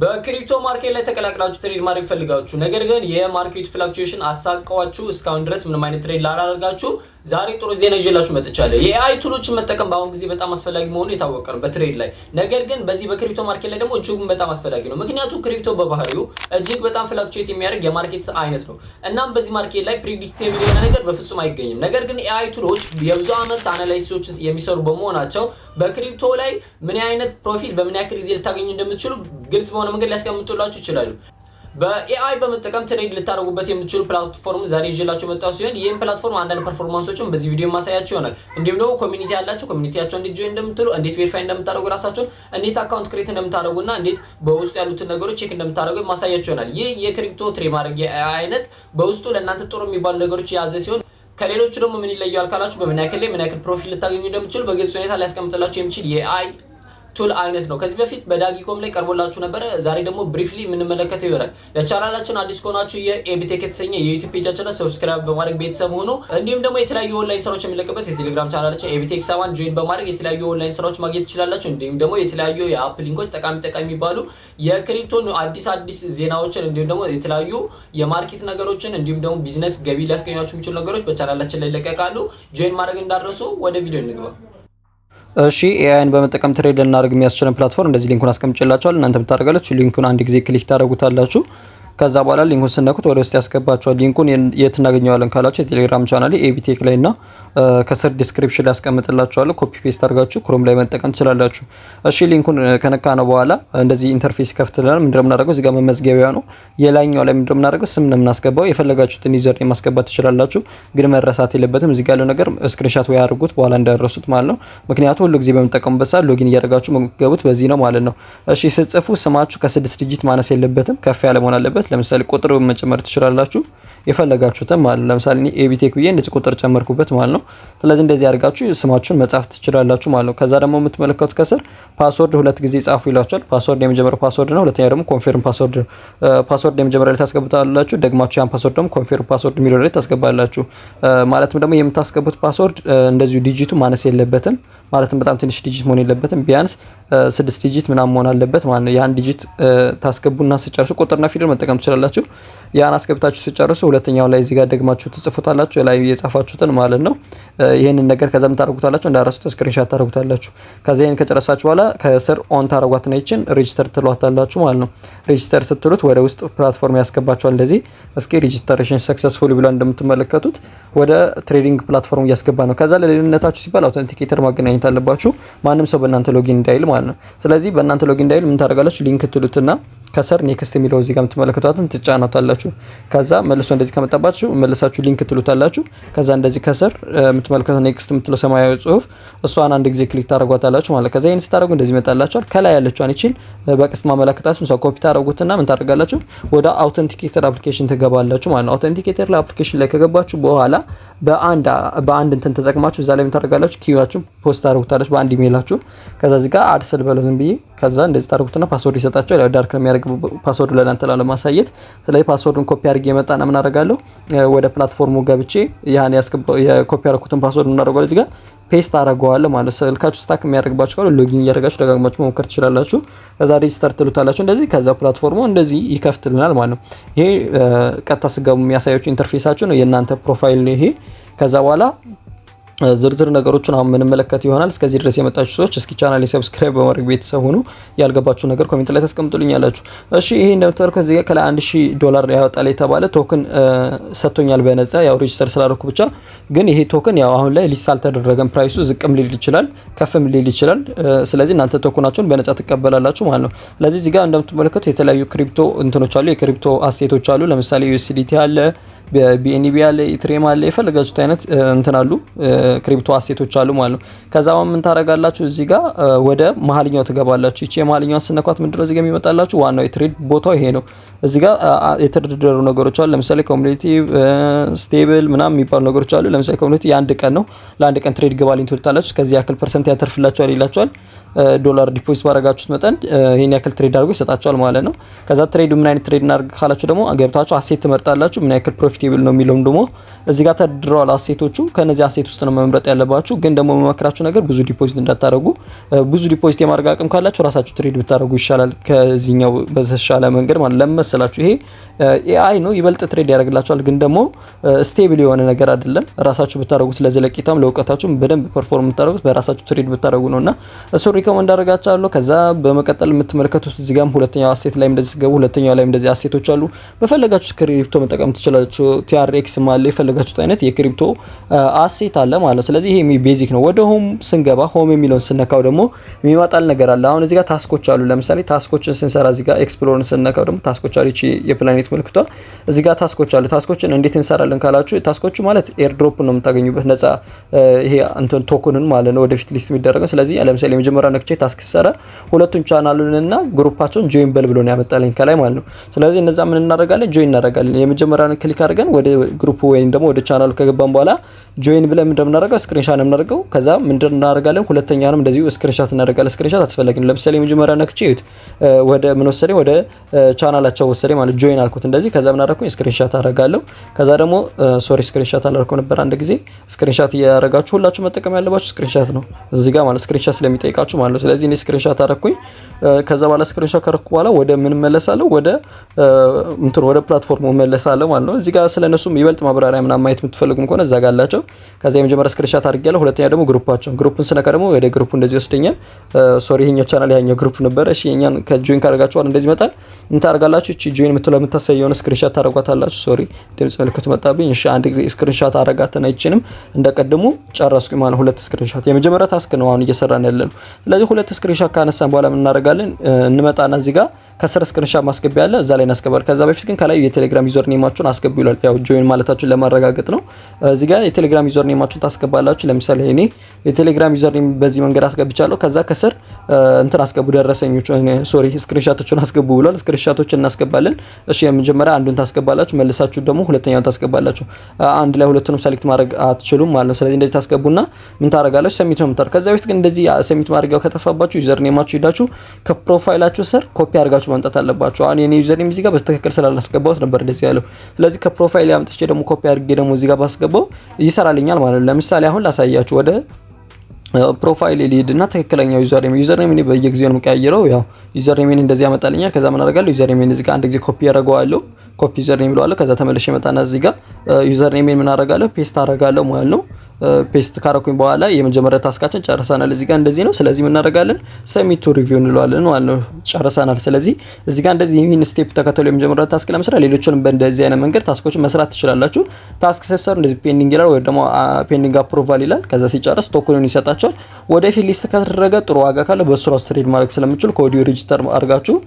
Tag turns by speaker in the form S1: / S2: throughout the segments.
S1: በ crypto market ላይ ተቀላቅላችሁ trade ማድረግ ፈልጋችሁ ነገር ግን የ market fluctuation አሳቀዋችሁ እስካሁን ድረስ ምንም አይነት trade ላላደርጋችሁ ዛሬ ጥሩ ዜና ይዤላችሁ መጥቻለሁ። የ AI tool ኦችን መጠቀም በአሁን ጊዜ በጣም አስፈላጊ መሆኑ የታወቀ ነው በ trade ላይ። ነገር ግን በዚህ በ crypto market ላይ ደግሞ እጅጉን በጣም አስፈላጊ ነው። ምክንያቱም crypto በባህሪው እጅግ በጣም fluctuate የሚያደርግ የ market አይነት ነው። እናም በዚህ market ላይ predictable የሆነ ነገር በፍጹም አይገኝም። ነገር ግን AI tool ኦች የብዙ ዓመት analysis ኦች የሚሰሩ በመሆናቸው በ crypto ላይ ምን አይነት profit በምን ያክል ጊዜ ልታገኙ እንደምትችሉ ግልጽ በሆነ መንገድ ሊያስቀምጡላችሁ ይችላሉ። በ AI በመጠቀም trade ልታደርጉበት የምትችሉ platform ዛሬ ይዤላችሁ መጣሁ ሲሆን ይህም platform አንዳንድ performance ኦችን በዚህ ቪዲዮ ማሳያችሁ ይሆናል። እንዲሁም ደግሞ community ያላችሁ community ያቸው እንዴት join እንደምትሉ፣ እንዴት verify እንደምታደርጉ ራሳችሁን፣ እንዴት account create እንደምታደርጉና እንዴት በውስጡ ያሉትን ነገሮች check እንደምታደርጉ ማሳያችሁ ይሆናል። ይህ የ crypto trade ማድረግ የ AI አይነት በውስጡ ለእናንተ ጥሩ የሚባሉ ነገሮች የያዘ ሲሆን ከሌሎቹ ደግሞ ምን ይለየዋል ካላችሁ በምን ያክል ላይ ምን ያክል profit ልታገኙ እንደምትችሉ በግልጽ ሁኔታ ሊያስቀምጥላችሁ የሚችል የ AI tool አይነት ነው። ከዚህ በፊት በዳጊኮም ላይ ቀርቦላችሁ ነበረ። ዛሬ ደግሞ briefly የምንመለከተው ይሆናል። ለቻናላችን አዲስ ከሆናችሁ የኤቢቴክ የተሰኘ የዩቲዩብ page ኣችን subscribe በማድረግ ቤተሰብ ሆኑ። እንዲሁም ደግሞ የተለያዩ ኦንላይን ስራዎች የሚለቅበት የቴሌግራም ቻናላችን ኤቢቴክ 7 join በማድረግ የተለያዩ ኦንላይን ስራዎች ማግኘት ትችላላችሁ። እንዲሁም ደግሞ የተለያዩ የ app link ኦች፣ ጠቃሚ ጠቃሚ የሚባሉ የ crypto አዲስ አዲስ ዜናዎችን እንዲሁም ደግሞ የተለያዩ የ market ነገሮችን እንዲሁም ደግሞ ቢዝነስ ገቢ ሊያስገኟችሁ የሚችሉ ነገሮች በቻናላችን ላይ ይለቀቃሉ። join ማድረግ እንዳትረሱ። ወደ ቪዲዮ እንግባ።
S2: እሺ፣ AI ን በመጠቀም trade ልናደርግ የሚያስችለን platform እንደዚህ link ኡን አስቀምጬላችኋል። እናንተ ምታደርጋላችሁ link ኡን አንድ ጊዜ click ታደርጉታላችሁ። ከዛ በኋላ link ኡን ስትነኩት ወደ ውስጥ ያስገባችኋል። link ኡን የት እናገኘዋለን ካላችሁ የቴሌግራም ቻናል ኤቢቴክ ላይ እና ከስር description ላይ ያስቀምጥላችኋለሁ። copy paste አድርጋችሁ ክሮም ላይ መጠቀም ትችላላችሁ። እሺ፣ link ኡን ከነካነው በኋላ እንደዚህ interface ይከፍትልናል። ምንድነው የምናደርገው? እዚህ ጋር መመዝገቢያ ነው። የላይኛው ላይ ምንድነው የምናደርገው? ስም ነው የምናስገባው። የፈለጋችሁትን user ማስገባት ትችላላችሁ፣ ግን መረሳት የለበትም። እዚህ ጋር ያለው ነገር screenshot ወይ አድርጉት በኋላ እንዳይረሱት ማለት ነው። ምክንያቱም ሁሉ ጊዜ በምትጠቀሙበት ሰዓት login እያደረጋችሁ የምትገቡት በዚህ ነው ማለት ነው። እሺ፣ ስትጽፉ ስማችሁ ከ6 digit ማነስ የለበትም፣ ከፍ ያለ መሆን አለበት። ለምሳሌ ቁጥር መጨመር ትችላላችሁ የፈለጋችሁትን ማለት ነው። ለምሳሌ እኔ ኤቢቴክ ብዬ እንደዚህ ቁጥር ጨመርኩበት ማለት ነው። ስለዚህ እንደዚህ አድርጋችሁ ስማችሁን መጻፍ ትችላላችሁ ማለት ነው። ከዛ ደግሞ የምትመለከቱት ከስር password ሁለት ጊዜ ጻፉ ይላችኋል። password የመጀመሪያው password ነው። ሁለተኛው ደግሞ confirm password ነው። password የመጀመሪያ ላይ ታስገቡታላችሁ። ደግማችሁ ያን password ደግሞ confirm password የሚለው ላይ ታስገባላችሁ። ማለትም ደግሞ የምታስገቡት password እንደዚሁ digit ኡ ማነስ የለበትም። ማለትም በጣም ትንሽ digit መሆን የለበትም። ቢያንስ 6 digit ምናምን መሆን አለበት ማለት ነው። ያን digit ታስገቡና ስትጨርሱ ቁጥርና ፊደል መጠቀም ትችላላችሁ። ያን አስገብታችሁ ስትጨርሱ ሁለተኛው ላይ እዚህ ጋር ደግማችሁ ትጽፉታላችሁ፣ ላይ የጻፋችሁትን ማለት ነው። ይሄንን ነገር ከዛ ምን ታደርጉታላችሁ? እንዳትረሱት screenshot ታደርጉታላችሁ። ከዛ ይሄን ከጨረሳችሁ በኋላ ከስር on ታደርጓትና ይችን register ትሏታላችሁ ማለት ነው። register ስትሉት ወደ ውስጥ platform ያስገባችኋል። እንደዚህ እስኪ registration successful ብሏል። እንደምትመለከቱት ወደ trading platform እያስገባ ነው። ከዛ ለደህንነታችሁ ሲባል authenticator ማገናኘት አለባችሁ። ማንም ሰው በእናንተ login እንዳይል ማለት ነው። ስለዚህ በእናንተ login እንዳይል ምን ታደርጋላችሁ? link ትሉትና ከስር next የሚለው እዚህ ጋር የምትመለከቷትን ትጫናታላችሁ። ከዛ መልሶ እንደዚህ ከመጣባችሁ መልሳችሁ link ትሉታላችሁ። ከዛ እንደዚህ ከስር የምትመለከቱት next የምትለው ሰማያዊ ጽሁፍ እሷን አንድ ጊዜ click ታደርጓታላችሁ ማለት። ከዛ ይሄን ስታደርጉ እንደዚህ ይመጣላችኋል። ከላይ ያለችዋን ይቺን በቀስት ማመለከታችሁ እሷ ኮፒ ታደርጉትና ምን ታደርጋላችሁ? ወደ authenticator application ትገባላችሁ ማለት ነው። authenticator application ላይ ከገባችሁ በኋላ በአንድ በአንድ እንትን ተጠቅማችሁ እዛ ላይ ምን ታደርጋላችሁ? key ያችሁን post ታደርጉታላችሁ በአንድ ኢሜይላችሁ። ከዛ እዚህ ጋር add ስል በለው ዝም ብዬ ከዛ እንደዚህ ታደርጉትና password ይሰጣችኋል። ያው dark ነው የሚያደርግ password ለእናንተ ላለማሳየት። ስለዚህ password ኡን copy አድርጌ የመጣና ምን አደርጋለሁ? ወደ platform ኡ ገብቼ ያን ያስገባው የኮፒ ያደረኩትን password ምን አደርገዋለሁ? እዚህ ጋር paste አደርገዋለሁ ማለት ነው። ስልካችሁ stuck የሚያደርግባችሁ ካለ login እያደረጋችሁ ደጋግማችሁ መሞከር ትችላላችሁ። ከዛ register ትሉታላችሁ እንደዚህ። ከዛ platform ኡ እንደዚህ ይከፍትልናል ማለት ነው። ይሄ ቀጥታ ስትገቡ የሚያሳያችሁ interface ኣችሁ ነው፣ የእናንተ profile ነው ይሄ። ከዛ በኋላ ዝርዝር ነገሮችን አሁን የምንመለከት ይሆናል። እስከዚህ ድረስ የመጣችሁ ሰዎች እስኪ channel subscribe በማድረግ ቤተሰብ ሁኑ። ያልገባችሁ ነገር comment ላይ ታስቀምጡልኛላችሁ። እሺ፣ ይሄ እንደምትመለከቱት እዚህ ጋር ከላይ 1000 ዶላር ያወጣል የተባለ token ሰጥቶኛል በነፃ ያው register ስላደረኩ ብቻ። ግን ይሄ token ያው አሁን ላይ list አልተደረገም። price ኡ ዝቅም ሊል ይችላል፣ ከፍም ሊል ይችላል። ስለዚህ እናንተ token ኣችሁን በነፃ ትቀበላላችሁ ማለት ነው። ስለዚህ እዚህ ጋር እንደምትመለከቱት የተለያዩ crypto እንትኖች አሉ፣ የ crypto asset ኦች አሉ። ለምሳሌ USDT አለ፣ BNB አለ፣ Ethereum አለ፣ የፈለጋችሁት አይነት እንትን አሉ፣ crypto asset ኦች አሉ ማለት ነው። ከዛ ምን ታረጋላችሁ? እዚህ ጋር ወደ መሀልኛው ትገባላችሁ። ይቺ የመሀልኛዋን ስትነኳት ምንድነው እዚህ ጋር የሚመጣላችሁ? ዋናው የ trade ቦታው ይሄ ነው። እዚህ ጋር የተደረደሩ ነገሮች አሉ። ለምሳሌ cumulative፣ stable ምናምን የሚባሉ ነገሮች አሉ። ለምሳሌ cumulative የአንድ ቀን ነው። ለአንድ ቀን trade ግባልኝ ትሉታላችሁ። ከዚህ ያክል percent ያተርፍላችኋል ይላችኋል። ዶላር deposit ባደረጋችሁት መጠን ይሄን ያክል trade አድርጎ ይሰጣችኋል ማለት ነው። ከዛ trade ኡ ምን አይነት trade እናድርግ ካላችሁ ደግሞ ገብታችሁ asset ትመርጣላችሁ። ምን ያክል profitable ነው የሚለውም ደግሞ እዚህ ጋር ተደርድረዋል asset ኦቹ። ከነዚህ asset ውስጥ ነው መምረጥ ያለባችሁ። ግን ደግሞ የምመክራችሁ ነገር ብዙ deposit እንዳታደርጉ። ብዙ deposit የማድረግ አቅም ካላችሁ ራሳችሁ trade ብታደርጉ ይሻላል ከዚህኛው በተሻለ መንገድ ማለት። ለምን መሰላችሁ? ይሄ AI ነው፣ ይበልጥ trade ያደርግላችኋል። ግን ደግሞ stable የሆነ ነገር አይደለም። ራሳችሁ ብታደርጉት ለዘለቄታም ለእውቀታችሁም በደንብ perform የምታደርጉት በራሳችሁ trade ብታደርጉ ነውና እሱ recommend አደርጋችኋለሁ። ከዛ በመቀጠል የምትመለከቱት እዚህ ጋርም ሁለተኛው asset ላይ እንደዚህ ስትገቡ ሁለተኛው ላይ እንደዚህ asset ኦች አሉ። በፈለጋችሁት crypto መጠቀም ትችላላችሁ። TRX አለ፣ የፈለጋችሁት አይነት የ crypto asset አለ ማለት ነው። ስለዚህ ይሄ basic ነው። ወደ home ስንገባ home የሚለውን ስነካው ደግሞ የሚመጣል ነገር አለ። አሁን እዚህ ጋር task ኦች አሉ። ለምሳሌ task ኦችን ስንሰራ እዚህ ጋር explore ን ስነካው ደግሞ task ኦች አሉ። ይቺ የፕላኔት ምልክቷ እዚህ ጋር task ኦች አሉ። Task ኦችን እንዴት እንሰራለን ካላችሁ task ኦቹ ማለት airdrop ነው የምታገኙበት፣ ነፃ ይሄ እንትን token ን ማለት ነው ወደፊት list የሚደረገው። ስለዚህ ለምሳሌ የመጀመሪያው ነክቼ task ሰራ ሁለቱን ቻናሉንና group ኣቸውን join በል ብሎ ነው ያመጣልኝ ከላይ ማለት ነው። ስለዚህ እነዛ ምን እናደርጋለን? Join እናደርጋለን። የመጀመሪያውን click አድርገን ወደ group ወይም ደግሞ ወደ ቻናሉ ከገባን በኋላ join ብለን ምንድን ነው የምናደርገው? Screenshot ነው የምናደርገው። ከዛ ምንድን እናደርጋለን? ሁለተኛውንም እንደዚሁ screenshot እናደርጋለን። Screenshot አስፈላጊ ነው። ለምሳሌ የመጀመሪያው ነክቼ እዩት፣ ወደ ምን ወሰደኝ? ወደ ቻናላቸው ወሰደኝ ማለት join አልኩት እንደዚህ። ከዛ ምን አደረኩኝ? Screenshot አደርጋለሁ። ከዛ ደግሞ sorry፣ screenshot አላደረኩም ነበር። አንድ ጊዜ screenshot እያደረጋችሁ ሁላችሁ መጠቀም ያለባችሁ screenshot ነው እዚህ ጋር ማለት screenshot ስለሚጠይቃችሁ ማለት ነው። ስለዚህ እኔ screenshot አደረኩኝ። ከዛ በኋላ screenshot ካደረኩ በኋላ ወደ ምን መለሳለሁ? ወደ እንትን ወደ platform ኡ መለሳለሁ ማለት ነው። እዚህ ጋር ስለነሱም ይበልጥ ማብራሪያ ምናምን ማየት የምትፈልጉም ከሆነ እዛ ጋር አላቸው። ከዛ የመጀመሪያ screenshot አድርጌያለሁ። ሁለተኛ ደግሞ group ኣቸውን group ኡን ስነካ ደግሞ ወደ group ኡ እንደዚህ ይወስደኛል። Sorry፣ ይሄኛው ቻናል ያኛው group ነበረ። እሺ፣ የኛን ከ join ካደረጋችሁ በኋላ እንደዚህ ይመጣል። ምን ታደርጋላችሁ? እቺ join የምትለው የምታሳየውን screenshot ታደርጓታላችሁ። Sorry፣ ድምጽ ምልክቱ መጣብኝ። እሺ፣ አንድ ጊዜ screenshot አረጋትና ይችንም እንደቀድሙ ጨረስኩኝ ማለት ሁለት screenshot የመጀመሪያ task ነው አሁን እየሰራን ያለነው። ስለዚህ ሁለት screenshot ካነሳን በኋላ ምን እናደርጋለን? እንመጣና እዚህ ጋር ከስር screenshot ማስገቢያ አለ፣ እዛ ላይ እናስገባለን። ከዛ በፊት ግን ከላይ የቴሌግራም username ኣችሁን አስገቡ ይላል። ያው join ማለታችሁን ለማረጋገጥ ነው። እዚህ ጋር የቴሌግራም username ኣችሁን ታስገባላችሁ። ለምሳሌ እኔ የቴሌግራም username በዚህ መንገድ አስገብቻለሁ። ከዛ ከስር እንትን አስገቡ ደረሰኞች፣ sorry፣ screenshot ኦችን አስገቡ ብሏል። Screenshot ኦችን እናስገባለን። እሺ፣ የመጀመሪያ አንዱን ታስገባላችሁ፣ መልሳችሁ ደግሞ ሁለተኛውን ታስገባላችሁ። አንድ ላይ ሁለቱንም select ማድረግ አትችሉም ማለት ነው። ስለዚህ እንደዚህ ታስገቡና ምን ታደርጋላችሁ? Submit ነው የምታደርጉት። ከዛ በፊት ግን እንደዚህ submit ማድረጊያው ከጠፋባችሁ username ኣችሁ ሄዳችሁ ከ profile ኣችሁ ስር ኮፒ አድርጋችሁ ማምጣት አለባችሁ። አሁን የኔ username እዚህ ጋር በትክክል ስላላስገባሁት ነበር እንደዚህ ያለው። ስለዚህ ከ profile አምጥቼ ደግሞ ኮፒ አድርጌ ደግሞ እዚህ ጋር ባስገባው ይሰራልኛል ማለት ነው። ለምሳሌ አሁን ላሳያችሁ። ወደ profile ልሂድ እና ትክክለኛው username እኔ በየጊዜው ነው የምቀያየረው። ያው username ኤን እንደዚህ ያመጣልኛል። ከዛ ምን አደርጋለሁ? Username ኤን እዚህ ጋር አንድ ጊዜ ኮፒ ያደርገዋለሁ። Copy username እለዋለሁ። ከዛ ተመልሼ እመጣና እዚህ ጋር username ኤን ምን አደርጋለሁ? Paste አደርጋለሁ ማለት ነው። Paste ካረኩኝ በኋላ የመጀመሪያ task ኣችን ጨርሰናል። እዚህ ጋር እንደዚህ ነው። ስለዚህ ምን እናደርጋለን? Submit to review እንለዋለን ማለት ነው። ጨርሰናል። ስለዚህ እዚህ ጋር እንደዚህ ይህን step ተከተሉ የመጀመሪያ task ለመስራት፣ ሌሎችንም በእንደዚህ አይነት መንገድ task ኦችን መስራት ትችላላችሁ። Task ስትሰሩ እንደዚህ pending ይላል ወይ ደግሞ pending approval ይላል። ከዛ ሲጨርስ token ኡን ይሰጣችኋል። ወደፊት list ከተደረገ ጥሩ ዋጋ ካለ በሱ ራሱ trade ማድረግ ስለምችሉ ከወዲሁ register አድርጋችሁ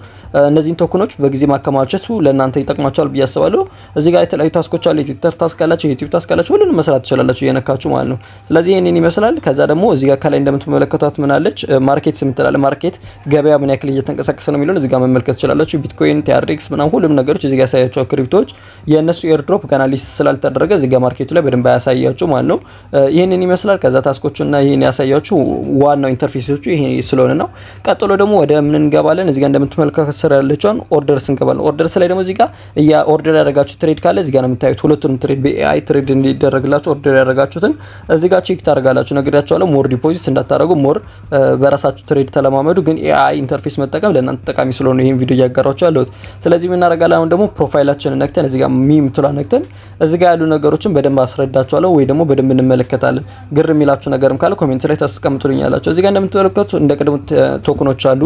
S2: እነዚህን token ኦች በጊዜ ማከማቸቱ ለእናንተ ይጠቅማችኋል ብዬ አስባለሁ። እዚህ ጋር የተለያዩ task ኦች አሉ። የትዊተር task አላቸው፣ የዩቲዩብ task አላቸው። ሁሉንም መስራት ትችላላችሁ እየነካችሁ ማለት ነው። ስለዚህ ይሄንን ይመስላል። ከዛ ደግሞ እዚህ ጋር ከላይ እንደምትመለከቷት ምን አለች? Market የምትላለ market ገበያ ምን ያክል እየተንቀሳቀሰ ነው የሚለውን እዚህ ጋር መመልከት ትችላላችሁ። ቢትኮይን፣ TRX ምናምን ሁሉም ነገሮች እዚህ ጋር ያሳያችኋል። Crypto ዎች የእነሱ airdrop ገና list ስላልተደረገ እዚህ ጋር market ኡ ላይ በደንብ አያሳያችሁ ማለት ነው። ይህንን ይመስላል። ከዛ task ኦቹና ይህን ያሳያችሁ ዋናው interface ኦቹ ይሄ ስለሆነ ነው። ቀጥሎ ደግሞ ወደ ምን እንገባለን? እዚህ ጋር እንደምትመለከቱት ስር ያለችውን orders እንገባለን። Orders ላይ ደግሞ እዚህ ጋር እያ order ያደረጋችሁ trade ካለ እዚህ ጋር ነው የምታዩት። ሁለቱንም trade በ AI trade እንዲደረግላችሁ order ያደረጋችሁትን እዚህ ጋር check ታደርጋላችሁ። ነግሬያችኋለሁ። More deposit እንዳታደርጉ፣ more በራሳችሁ trade ተለማመዱ። ግን AI interface መጠቀም ለእናንተ ጠቃሚ ስለሆነ ይሄን ቪዲዮ እያጋራችሁ ያለሁት። ስለዚህ ምን እናደርጋለን? አሁን ደግሞ profile ኣችንን ነክተን እዚህ ጋር me የምትለዋን ነክተን እዚህ ጋር ያሉ ነገሮችን በደንብ አስረዳችኋለሁ ወይ ደግሞ በደንብ እንመለከታለን። ግር የሚላችሁ ነገርም ካለ comment ላይ ታስቀምጡልኛላችሁ። እዚህ ጋር እንደምትመለከቱት እንደ ቅድሙ token ኦች አሉ፣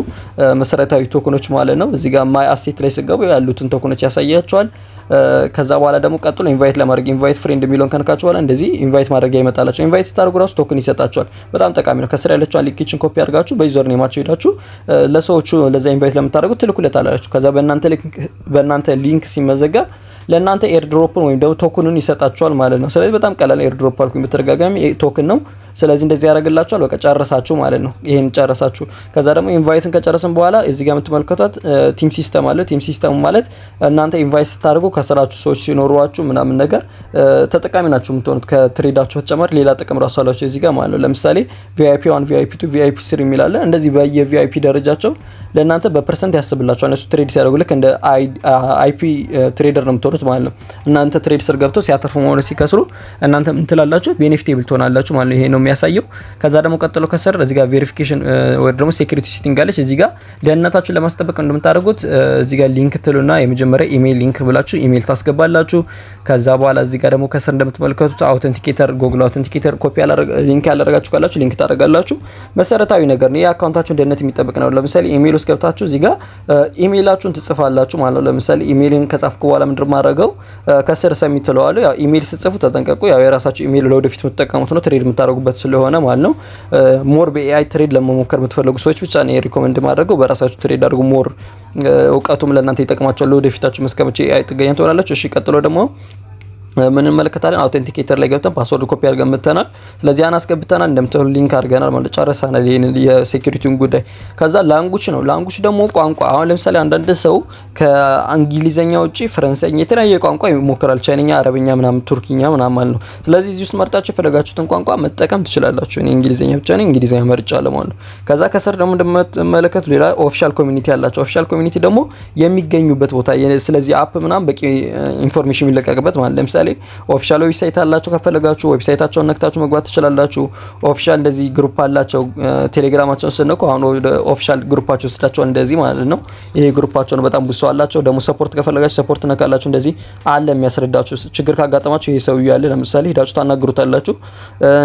S2: መሰረታዊ token ኦች ማለት ነው። እዚህ ጋር my asset ላይ ስትገቡ ያሉትን token ኦች ያሳያችኋል። ከዛ በኋላ ደግሞ ቀጥሎ invite ለማድረግ invite friend የሚለውን ከነካችሁ በኋላ እንደዚህ invite ማድረጊያ ይመጣላችኋል። Invite ስታደርጉ ራሱ token ይሰጣችኋል። በጣም ጠቃሚ ነው። ከስር ያለችዋን link ኣችን copy አድርጋችሁ በ username ኣችሁ ሄዳችሁ ለሰዎቹ ለዛ invite ለምታደርጉት ትልኩለታላችሁ። ከዛ በእናንተ link ሲመዘገብ ለእናንተ airdrop ን ወይም ደግሞ token ኡን ይሰጣችኋል ማለት ነው። ስለዚህ በጣም ቀላል፣ airdrop አልኩኝ በተደጋጋሚ፣ token ነው። ስለዚህ እንደዚህ ያደርግላችኋል። በቃ ጨረሳችሁ ማለት ነው። ይሄን ጨረሳችሁ። ከዛ ደግሞ invite ን ከጨረስን በኋላ እዚህ ጋር የምትመለከቷት team system አለ። Team system ማለት እናንተ invite ስታደርጉ ከስራችሁ ሰዎች ሲኖሯችሁ ምናምን ነገር ተጠቃሚ ናችሁ የምትሆኑት። ከ trade ኣችሁ በተጨማሪ ሌላ ጥቅም ራሱ አላቸው እዚህ ጋር ማለት ነው። ለምሳሌ VIP 1፣ VIP 2፣ VIP 3 የሚል አለ። እንደዚህ በየ VIP ደረጃቸው ለእናንተ በ percent ያስብላችኋል። እነሱ trade ሲያደርጉ ልክ እንደ IP trader ነው የምትሆኑት ማለት ነው። እናንተ trade ስር ገብተው ሲያተርፉ ሆነ ሲከስሩ እናንተ ምን ትላላችሁ? Benefitable ትሆናላችሁ ማለት ነው። ይሄ ነው የሚያሳየው። ከዛ ደግሞ ቀጥሎ ከስር እዚህ ጋር verification ወይ ደግሞ security setting አለች። እዚህ ጋር ደህንነታችሁን ለማስጠበቅ እንደምታደርጉት እዚህ ጋር link ትሉና የመጀመሪያ email link ብላችሁ ኢሜይል ታስገባላችሁ። ከዛ በኋላ እዚህ ጋር ደግሞ ከስር እንደምትመለከቱት authenticator፣ Google Authenticator copy link ያላደረጋችሁ ካላችሁ link ታደርጋላችሁ። መሰረታዊ ነገር ነው። የ account ኣችሁን ደህንነት የሚጠብቅ ነው። ለምሳሌ ኢሜይል ውስጥ ገብታችሁ እዚህ ጋር ኢሜይላችሁን ትጽፋላችሁ ማለት ነው። ለምሳሌ ኢሜይልን ከጻፍኩ በኋላ ምንድን ማድረገው ከስር submit ትለዋለሁ። ያው ኢሜይል ስትጽፉ ተጠንቀቁ። ያው የራሳችሁ ኢሜይል ለወደፊት የምትጠቀሙት ነው፣ trade የምታደርጉበት ስለሆነ ማለት ነው። More በ AI trade ለመሞከር የምትፈልጉ ሰዎች ብቻ ነው recommend ማድረገው። በራሳችሁ trade አድርጉ። More እውቀቱም ለእናንተ ይጠቅማችኋል። ለወደፊታችሁ እስከመቼ AI ጥገኛ ትሆናላችሁ። እሺ ቀጥሎ ደግሞ ምን እንመለከታለን? Authenticator ላይ ገብተን password copy አድርገን መተናል። ስለዚህ ያን አስገብተናል፣ እንደምትሉ link አድርገናል ማለት ጨርሰናል፣ ይሄን የ security ውን ጉዳይ። ከዛ language ነው። Language ደግሞ ቋንቋ። አሁን ለምሳሌ አንዳንድ ሰው ከእንግሊዘኛ ውጪ ፈረንሳይኛ፣ የተለያየ ቋንቋ ይሞክራል። ቻይንኛ፣ አረብኛ ምናምን፣ ቱርኪኛ ምናምን ማለት ነው። ስለዚህ እዚህ ውስጥ መርጣችሁ የፈለጋችሁትን ቋንቋ መጠቀም ትችላላችሁ። እኔ እንግሊዘኛ ብቻ ነኝ፣ እንግሊዘኛ መርጫለሁ ማለት ነው። ከዛ ከስር ደግሞ እንደምትመለከቱ ሌላ official community አላቸው። Official community ደግሞ የሚገኙበት ቦታ፣ ስለዚህ app ምናምን በቂ information የሚለቀቅበት ማለት። ለምሳሌ official website አላቸው። ከፈለጋችሁ website ኣቸውን ነክታችሁ መግባት ትችላላችሁ። Official እንደዚህ group አላቸው። ቴሌግራማቸውን ስነኩ አሁን ወደ official group ኣቸው ወስዳቸዋል እንደዚህ ማለት ነው። ይሄ group ኣቸው ነው። በጣም ብዙ ሰው አላቸው። ደግሞ support ከፈለጋችሁ support ነካላችሁ እንደዚህ አለ የሚያስረዳችሁ። ችግር ካጋጠማችሁ ይሄ ሰውዬው አለ። ለምሳሌ ሄዳችሁ ታናግሩታላችሁ።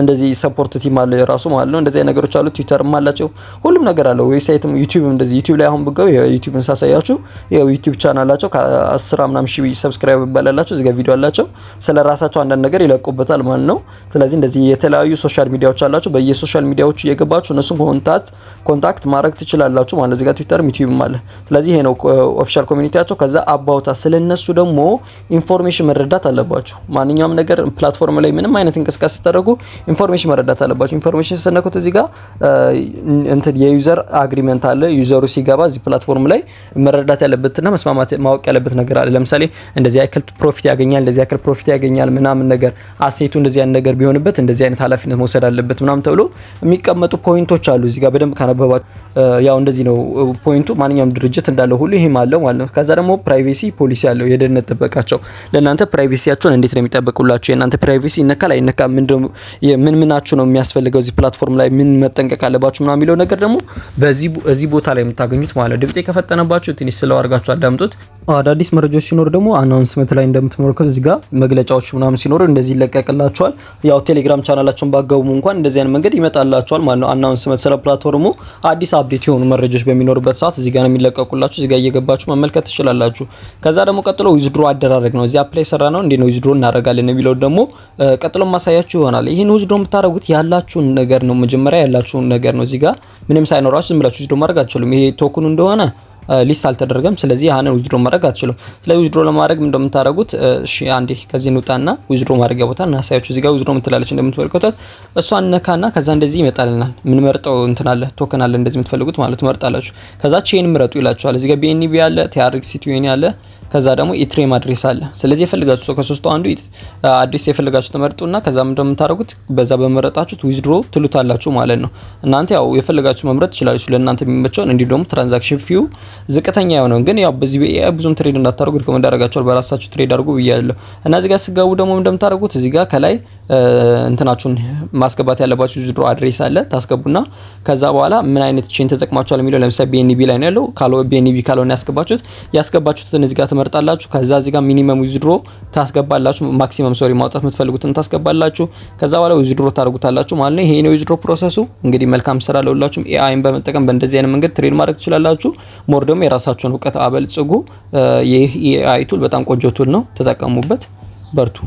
S2: እንደዚህ support team አለ የራሱ ማለት ነው። እንደዚህ ነገሮች አሉ። ትዊተርም አላቸው። ሁሉም ነገር አለው። Website ም ዩቲዩብም እንደዚህ ዩቲዩብ ላይ አሁን ብገቡ ዩቲዩብን ሳሳያችሁ ይኸው ዩቲዩብ ቻናላቸው ከ10 ምናምን ሺህ subscribe ይባላላቸው። እዚህ ጋር ቪዲዮ አላቸው። ስለ ራሳቸው አንዳንድ ነገር ይለቁበታል ማለት ነው። ስለዚህ እንደዚህ የተለያዩ social media ዎች አላቸው። በየ social media ዎቹ እየገባችሁ እነሱን contact ማድረግ ትችላላችሁ ማለት ነው። እዚህ ጋር ትዊተርም ዩቲዩብም አለ። ስለዚህ ይሄ ነው official community ያቸው። ከዛ about ስለነሱ ደግሞ information መረዳት አለባችሁ። ማንኛውም ነገር platform ላይ ምንም አይነት እንቅስቃሴ ስታደርጉ information መረዳት አለባችሁ። Information ስትነኩት እዚህ ጋር እንትን የ user agreement አለ። User ኡ ሲገባ እዚህ platform ላይ መረዳት ያለበትና መስማማት ማወቅ ያለበት ነገር አለ። ለምሳሌ እንደዚህ ያክል profit ያገኛል፣ እንደዚህ ያክል profit ያገኛል ምናምን ነገር፣ asset ኡ እንደዚህ አይነት ነገር ቢሆንበት እንደዚህ አይነት ኃላፊነት መውሰድ አለበት ምናምን ተብሎ የሚቀመጡ point ኦች አሉ። እዚህ ጋር በደንብ ካነበባችሁ ያው እንደዚህ ነው point ኡ። ማንኛውም ድርጅት እንዳለው ሁሉ ይሄም አለው ማለት ነው። ከዛ ደግሞ privacy policy አለው። የደህንነት ጥበቃቸው ለእናንተ privacy ያቸውን እንዴት ነው የሚጠብቁላችሁ? የእናንተ privacy ይነካል አይነካም? ምን ምናችሁ ነው የሚያስፈልገው እዚህ platform ላይ ምን መጠንቀቅ አለባችሁ ምናምን የሚለው ነገር ደግሞ በዚህ እዚህ ቦታ ላይ የምታገኙት ማለት ነው። ድምጼ ከፈጠነባችሁ ትንሽ slow አድርጋችሁ አዳምጡት። አዳዲስ መረጃዎች ሲኖሩ ደግሞ announcement ላይ እንደምትመለከቱት እዚህ ጋር መግለጫዎች ምናምን ሲኖሩ እንደዚህ ይለቀቅላችኋል። ያው ቴሌግራም ቻናላቸውን ባገቡ እንኳን እንደዚህ አይነት መንገድ ይመጣላችኋል ማለት ነው። Announcement ስለ platform ኡ አዲስ update የሆኑ መረጃዎች በሚኖሩበት ሰዓት እዚህ ጋር ነው የሚለቀቁላችሁ። እዚህ ጋር እየገባችሁ መመልከት ትችላላችሁ። ከዛ ደግሞ ቀጥሎ withdraw አደራረግ ነው። እዚህ app ላይ ሰራ ነው እንዴት ነው withdraw እናደርጋለን የሚለው ደግሞ ቀጥሎ ማሳያችሁ ይሆናል። ይህን withdraw የምታደርጉት ያላችሁን ነገር ነው። መጀመሪያ ያላችሁን ነገር ነው። እዚህ ጋር ምንም ሳይኖራችሁ ዝም ብላችሁ withdraw ማድረግ አትችሉም። ይሄ token ኑ እንደሆነ list አልተደረገም። ስለዚህ ያንን withdraw ማድረግ አትችሉም። ስለዚህ withdraw ለማድረግ ምን እንደምታደርጉት እሺ፣ አንዴ ከዚህ እንውጣና withdraw ማድረጊያ ቦታ እናሳያችሁ። እዚህ ጋር withdraw ምትላለች እንደምትመለከቷት፣ እሷን ነካና ከዛ እንደዚህ ይመጣልናል። የምንመርጠው እንትን አለ፣ token አለ፣ እንደዚህ የምትፈልጉት ማለት ትመርጣላችሁ። ከዛ chain ምረጡ ይላችኋል። እዚህ ጋር BNB አለ፣ TRC20 አለ፣ ከዛ ደግሞ Ethereum address አለ። ስለዚህ የፈለጋችሁ ከሶስቱ አንዱ address የፈለጋችሁ ትመርጡና ከዛ ምንድነው የምታደርጉት በዛ በመረጣችሁት withdraw ትሉታላችሁ ማለት ነው። እናንተ ያው የፈለጋችሁ መምረጥ ትችላላችሁ ለእናንተ የሚመቸውን። እንዲሁ ደግሞ transaction fee ው ዝቅተኛ የሆነውን ግን ያው በዚህ በ AI ብዙም trade እንዳታደርጉ recommend አደርጋችኋለሁ። በራሳችሁ trade አድርጉ ብያለሁ። እና እዚህ ጋር ስትገቡ ደግሞ እንደምታደርጉት እዚህ ጋር ከላይ እንትናችሁን ማስገባት ያለባችሁ withdraw address አለ፣ ታስገቡና ከዛ በኋላ ምን አይነት chain ተጠቅማችኋል የሚለው ለምሳሌ BNB ላይ ነው ያለው። BNB ካልሆነ ያስገባችሁትን እዚህ ጋር ትመርጣላችሁ። ከዛ እዚህ ጋር minimum withdraw ታስገባላችሁ። Maximum sorry፣ ማውጣት የምትፈልጉትን ታስገባላችሁ። ከዛ በኋላ withdraw ታደርጉታላችሁ ማለት ነው። ይሄ ነው withdraw process ኡ። እንግዲህ መልካም ስራ ለሁላችሁም። AI ን በመጠቀም በእንደዚህ አይነት መንገድ trade ማድረግ ትችላላችሁ። More ደግሞ የራሳችሁን እውቀት አበልጽጉ። ይህ AI tool በጣም ቆንጆ tool ነው። ተጠቀሙበት። በርቱ።